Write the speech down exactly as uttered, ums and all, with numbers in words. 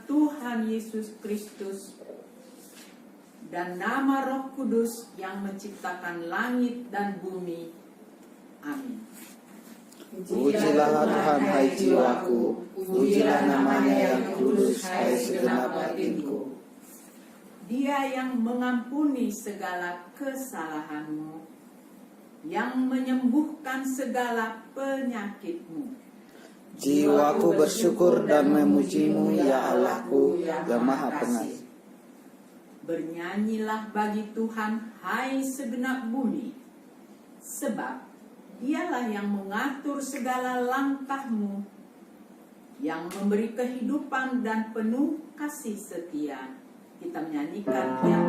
Tuhan Yesus Kristus, dan nama Roh Kudus yang menciptakan langit dan bumi. Amin. Pujilah Tuhan, hai jiwaku, pujilah nama-Nya yang kudus, hai segenap batinku. Dia yang mengampuni segala kesalahanmu, yang menyembuhkan segala penyakitmu. Jiwaku bersyukur dan memuji-Mu, ya Allahku, yang Maha Pengasih. Bernyanyilah bagi Tuhan, hai segenap bumi, sebab Dialah yang mengatur segala langkahmu, yang memberi kehidupan dan penuh kasih setia. Kita menyanyikan yang